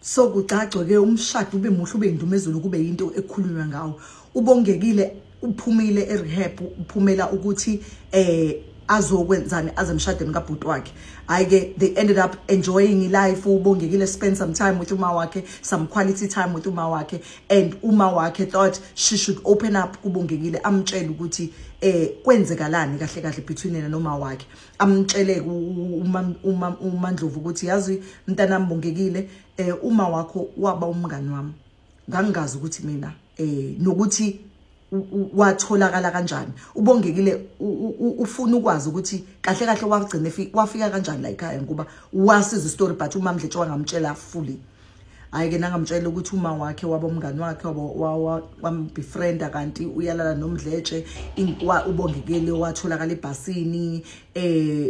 So kucacwe ke umshado ube muhle, ube indumezulu, kube into ekhulunywa ngawo. Ubongekile uphumile e-rehab, uphumela ukuthi azokwenzani, azemshadweni kabhuti wakhe. Hayi-ke, they ended up enjoying life. Ubongekile spend some time with uma wakhe, some quality time with uma wakhe, and uma wakhe thought she should open up kubongekile, amtshele ukuthi kwenzekalani kahle kahle between yena noma wakhe. Amtshele uma uMandlovu ukuthi, "Yazi mntanami Bongekile, uma wakho waba umngani wami, ngangingazi ukuthi mina nokuthi watholakala kanjani." Ubongekile ufuna ukwazi ukuthi kahle kahle wagcina wafika kanjani la ekhaya, ngoba wasiza istory, but uMamdletshe wangamtshela fully. Hayi ke, nangamtshela ukuthi uma wakhe waba umngani wakhe, wambefrienda, kanti uyalala noMdletshe. Ubongekile watholakala ebhasini,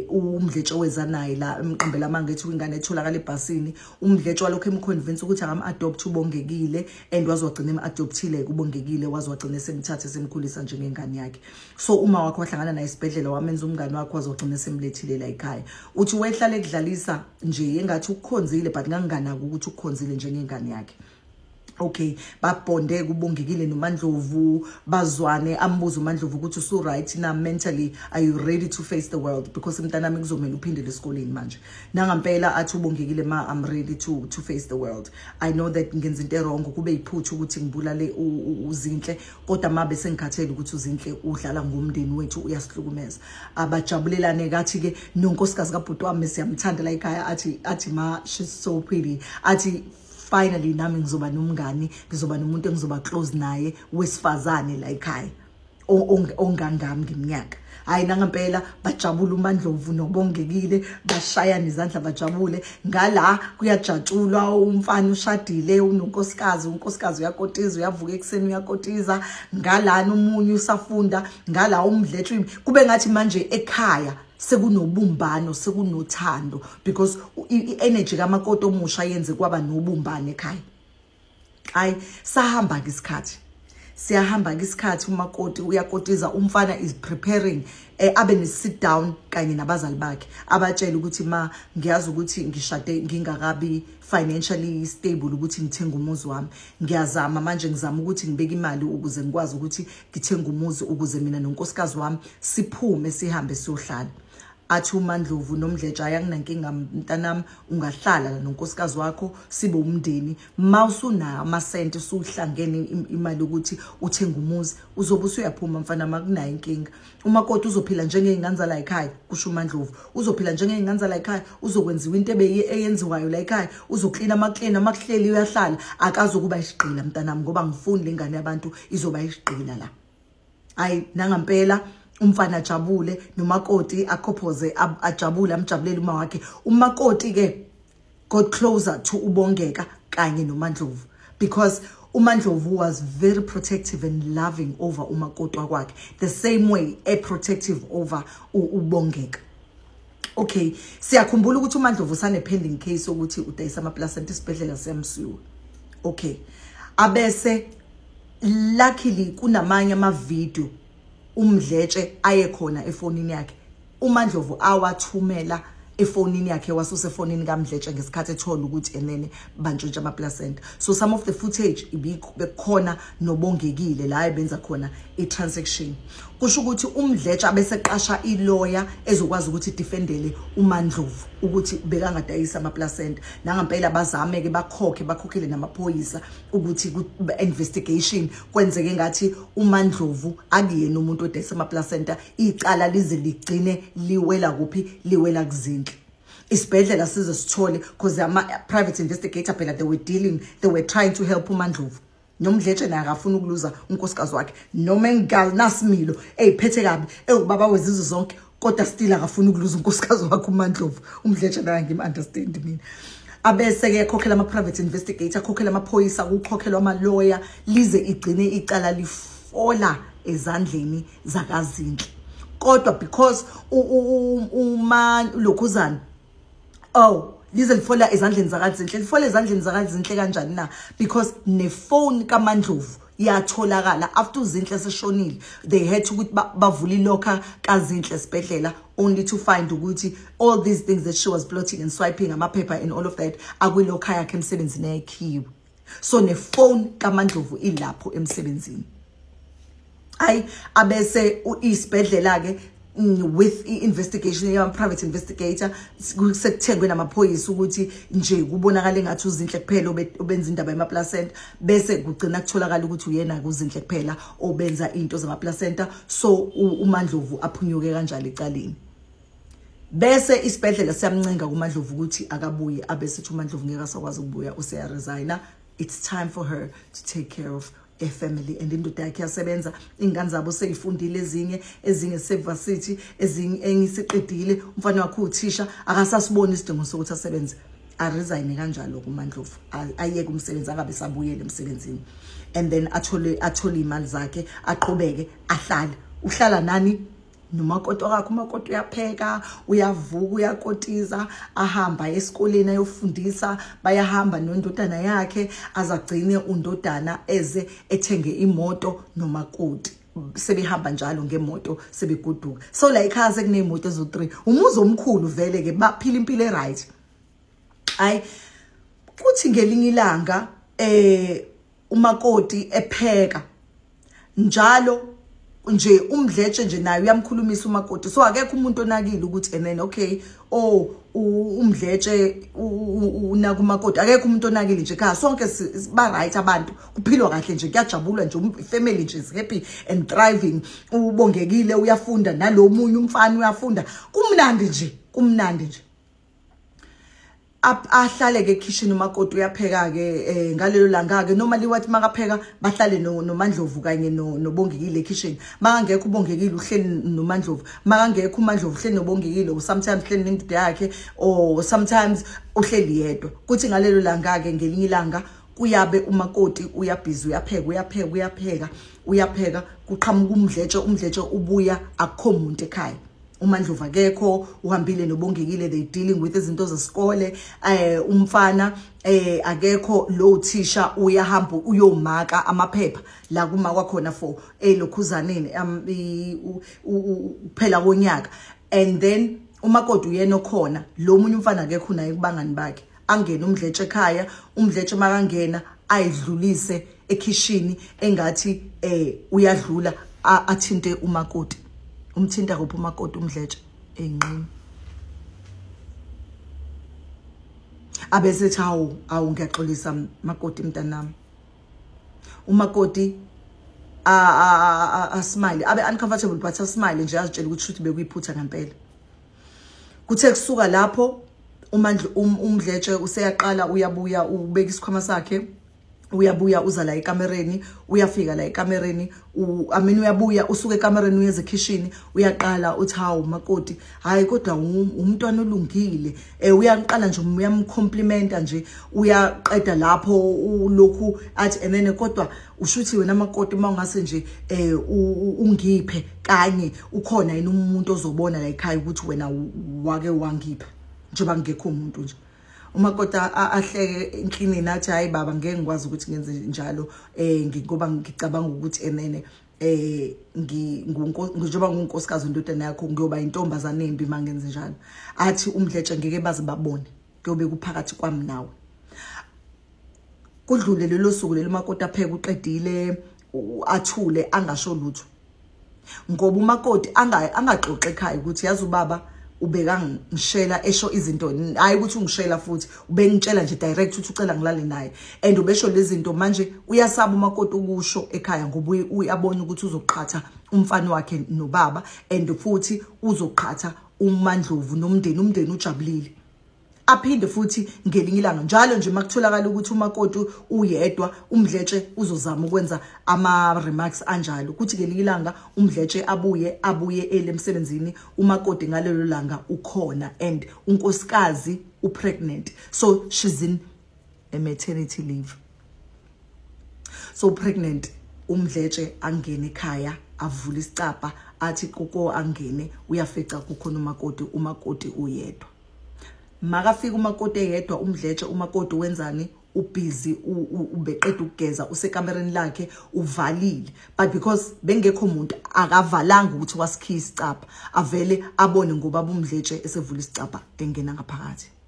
uMdletshe weza naye la, emqambela amanga ethi ingane etholakala ebhasini. UMdletshe walokho emconvince ukuthi akam-adopt uBongekile, and wazwagcina em-adoptile uBongekile, wazwagcina semthathe, semkhulisa njengengane yakhe. So uma wakhe wahlangana naye esibhedlela, wamenza umngane wakhe, wazwagcina semlethile la ekhaya. Uthi wehlala ekudlalisa nje engathi ukukhonzile, but nganginganaki ukuthi ukukhonzile njengengane yakhe. Okay, babonde kubongekile noMandlovu, bazwane. Ambuza uMandlovu ukuthi, "Usu right na mentally? Are you ready to face the world? Because mntanami, kuzomela uphindele esikoleni manje." Nangampela athi ubongekile, "Ma, I'm ready to face the world. I know that ngenza into wrong, kube iphutha ukuthi ngibulale uZinhle, kodwa ma bese ngikhathele ukuthi uZinhle udlala ngomndeni wethu, uyasihlukumeza." Abajabulelane. Kathi ke, "Nonkosikazi kabhuti wami siyamthanda la ekhaya." Athi, "Ma, she's so pretty." Athi, "Finally nami ngizoba nomngani, ngizoba nomuntu engizoba close naye wesifazane la ekhaya ongangami ngeminyaka." Hayi, nangempela bajabula uMandlovu nobongekile, bashayana izandla, bajabule. Ngala kuyajatshulwa, umfana ushadile, unonkosikazi, unkosikazi uyakotiza, uyavuka ekuseni uyakotiza. Ngalana umunye usafunda, ngala uMdletshe. Kube ngathi manje ekhaya sekunobumbano, sekunothando, because i-energy kamakoti omusha yenze kwaba nobumbano ekhaya. Hayi, sahamba ke isikhathi, siyahamba ke isikhathi. Umakoti uyakotiza, umfana is preparing abe ne sit down kanye nabazali bakhe, abatshela ukuthi, "Ma, ngiyazi ukuthi ngishade ngingakabi financially stable ukuthi ngithenge umuzi wami. Ngiyazama manje, ngizama ukuthi ngibeke imali ukuze ngikwazi ukuthi ngithenge umuzi, ukuze mina nonkosikazi wami siphume, sihambe siyohlala." Athi uMandlovu noMdletshe, "Ayanginankinga mntanami, ungahlala la nonkosikazi wakho, sibe umndeni. Mawusunayo amasente, usuhlangene imali yokuthi uthenge umuzi, uzobe usuyaphuma mfana, makunayo inkinga. Umakoti uzophila njengey'ngane zala ekhaya," kusho uMandlovu. "Uzophila njengey'ngane zala ekhaya, uzokwenziwa into eyenziwayo la ekhaya, uzoklina amaklina, amakuhleli uyahlala, akazokuba isigqila mntanami, ngoba ngifuni le ngane yabantu izoba isigqila la." Hayi, nangampela umfana ajabule, nomakoti akhophoze, ajabule, amjabulele uma wakhe. Umakoti ke got closer to uBongeka kanye noMandlovu, because uMandlovu was very protective and loving over umakoti wakwakhe, the same way e protective over uBongeka. Okay, siyakhumbula ukuthi uMandlovu usane pending case ukuthi udayisa ama-placenta, isibhedlela siyamsuwa. Okay, abese luckily kunamanye ama-video uMdletshe aye khona efonini yakhe, uMandlovu awathumela efonini yakhe, wasusa efonini kaMdletshe ngesikhathi ethola ukuthi enene bantshontsha ama-placenta. So some of the footage bekukhona nobongekile la ebenza khona i-transaction. Kusho ukuthi uMdletshe abeseqasha ilawyer ezokwazi ukuthi defendele uMandlovu ukuthi bekangadayisa ama-placenta. Nangampela bazame-ke, bakhokhe, bakhokhele namaphoyisa ukuthi investigation kwenzeke ngathi uMandlovu akuyena umuntu odayisa ama-placenta. Icala lize ligcine liwela kuphi? Liwela kuZinhle. Isibhedlela size sithole, because ama-private investigator phela, they were dealing, they were trying to help uMandlovu. NoMdletshe naye akafuna ukuluza unkosikazi wakhe, noma enganasimilo, eyiphethe kabi, ewubaba wezizwe zonke, kodwa still akafuna ukuluza unkosikazi wakhe uMandlovu. UMdletshe naye ngim-understand mina. Abese-ke ekhokhela ama-private investigator, akhokhela amaphoyisa, kukhokhelwa amaloya, lize igcine icala lifola ezandleni zakaZinhle. Kodwa because uma lokhuzana, oh, lize lifola ezandleni zakaZinhle. Lifola ezandleni zakaZinhle kanjani na? Because nefoni kaMandlovu Yatholakala after uZinhle seshonile. They had to ukuthi bavule i-locker kaZinhle esibhedlela, only to find ukuthi all these things that she was plotting and swiping amaphepha and all of that akwi-locker yakhe emsebenzini ayikhiwe. So nefone kaMandlovu ilapho emsebenzini. Ayi, abese isibhedlela ke with i-investigation yama private investigator, sekuthengwe namaphoyisa ukuthi nje kubonakala engathi uZinhle kuphela obenza indaba yama-placenta, bese kugcina kutholakala ukuthi uyena kuZinhle kuphela obenza into zama-placenta. So uMandlovu aphunyuke kanjalo ecaleni. Bese isibhedlela siyamncenga kuMandlovu ukuthi akabuye, abese uMandlovu ngeke asakwazi ukubuya, useya resigna. It's time for her to take care of a family, and indoda yakhe yasebenza, ingane zabo seyifundile, ezinye sevasithi, ezinye engisiqedile, umfana wakhe uthisha, akasasiboni isidingo sokuthi asebenze. A-resign kanjalo kuMandlovu, ayeke umsebenzi, angabe sabuyele emsebenzini, and then athole imali zakhe, aqhubeke ahlale. Uhlala nani? Nomakoti wakhe. Umakoti uyapheka, uyavuka, uyakotiza, ahamba esikoleni ayofundisa, bayahamba nondodana yakhe, azagcine undodana eze ethenge imoto nomakoti, sebehamba njalo ngemoto sebegoduka. So la ekhaya sekuneyimoto ezo3, umuzi omkhulu vele ke, baphila impilo e-right. Ayi, kuthi ngelinye ilanga umakoti epheka njalo nje, umdletshe nje naye uyamkhulumisa umakoti. So akekho umuntu onakile ukuthi and then okay, oh, umdletshe unaka umakoti, akekho umuntu onakile nje ekhaya. Sonke ba right, abantu kuphilwa kahle nje, kuyajabulwa nje, family nje is happy and thriving. Ubongekile uyafunda, nalomunye umfana uyafunda, kumnandi nje, kumnandi nje. Ahlale ke kitchen umakoti, uyapheka ke ngalelo langa ke. Normally wathi makapheka bahlale noMandlovu kanye noBongekile kitchen. Makangekho uBongekile uhleli noMandlovu, makangekho uMandlovu uhleli noBongekile, or sometimes uhleli nendoda yakhe, or sometimes uhleli yedwa. Kuthi ngalelo langa ke, ngelinye ilanga kuyabe umakoti uyabhizi, uyapheka, uyapheka, uyapheka, uyapheka, kuqhamuka umdletshe. Umdletshe ubuya, akukho umuntu ekhaya, uMandlovu akekho, uhambile noBongekile, they dealing with izinto zesikole. Umfana akekho, lo thisha uyahamba uyomaka amaphepha la kuma kwakhona for elokhuzaneni kuphela konyaka. And then umakoti uyena okhona, lo munye umfana akekho naye kubangani bakhe. Angene umdletshe ekhaya, umdletshe makangena ayidlulise ekhishini engathi uyadlula, athinte umakoti. Umthinta kuphi umakoti umdletshe? Enqini. Abesethi hawu, awu, ngiyaxolisa makoti mntanami. Umakoti a-smile, abe uncomfortable but a-smile nje, azitshela ukuthi shuthi bekuyiphutha ngempela. Kuthe kusuka lapho umandla umdletshe useyaqala uyabuya, ubeka isikhwama sakhe, uyabuya, uza la ekamereni, uyafika la ekamereni, I mean uyabuya, usuka ekamereni uyeza ekhishini, uyaqala uthi hawu makoti, hayi kodwa umntwana olungile. Uyaqala nje uyamcomplimenta nje, uyaqeda lapho lokhu athi and then kodwa ushuthi wena makoti mawungase nje ungiphe kanye, ukhona yini umuntu ozobona la ekhaya ukuthi wena wake wangipha njengoba ngekho umuntu nje. Umakoti ahleke enhlinini athi hayi baba, ngeke ngikwazi ukuthi ngenze njalo, ngoba ngicabanga ukuthi enene njengoba ngunkosikazi wendodana yakho ngiyoba intombazane embi mangenze njalo. Athi umdletshe ngeke baze babone, kuyobe kuphakathi kwami nawe. Kudlule lelo suku lelo, umakoti apheke uqedile, athule angasho lutho, ngoba umakoti angaxoxe ekhaya ukuthi yazi ubaba ubeka ngishela esho izinto, hayi ukuthi ungishela futhi ubengitshela nje direct ukuthi ucela ngilale naye, and ubesho lezi zinto. Manje uyasaba umakoti ukusho ekhaya ngoba uyabona ukuthi uzoqhatha umfana wakhe nobaba, and futhi uzoqhatha uMandlovu nomndeni, umndeni ujabulile. Aphinde futhi ngelinye ilanga njalo nje makutholakala ukuthi umakoti uyedwa, umdletshe uzozama ukwenza ama remarks anjalo. Kuthi ngelinye ilanga umdletshe abuye ele emsebenzini, umakoti ngalelo langa ukhona, and unkosikazi upregnant, so she's in a maternity leave. So pregnant, umdletshe angene ekhaya, avule isicapha, athi koko angene, uyafica kukhona umakoti, umakoti uyedwa. Makafika umakoti eyedwa umdletshe, umakoti wenzani? Ubhizi, ubeqeda ukugeza, usekamereni lakhe, uvalile, but because bengekho umuntu, akavalanga ukuthi wasikhiya isicabha, avele abone ngoba uMdletshe esevula isicabha engena ngaphakathi.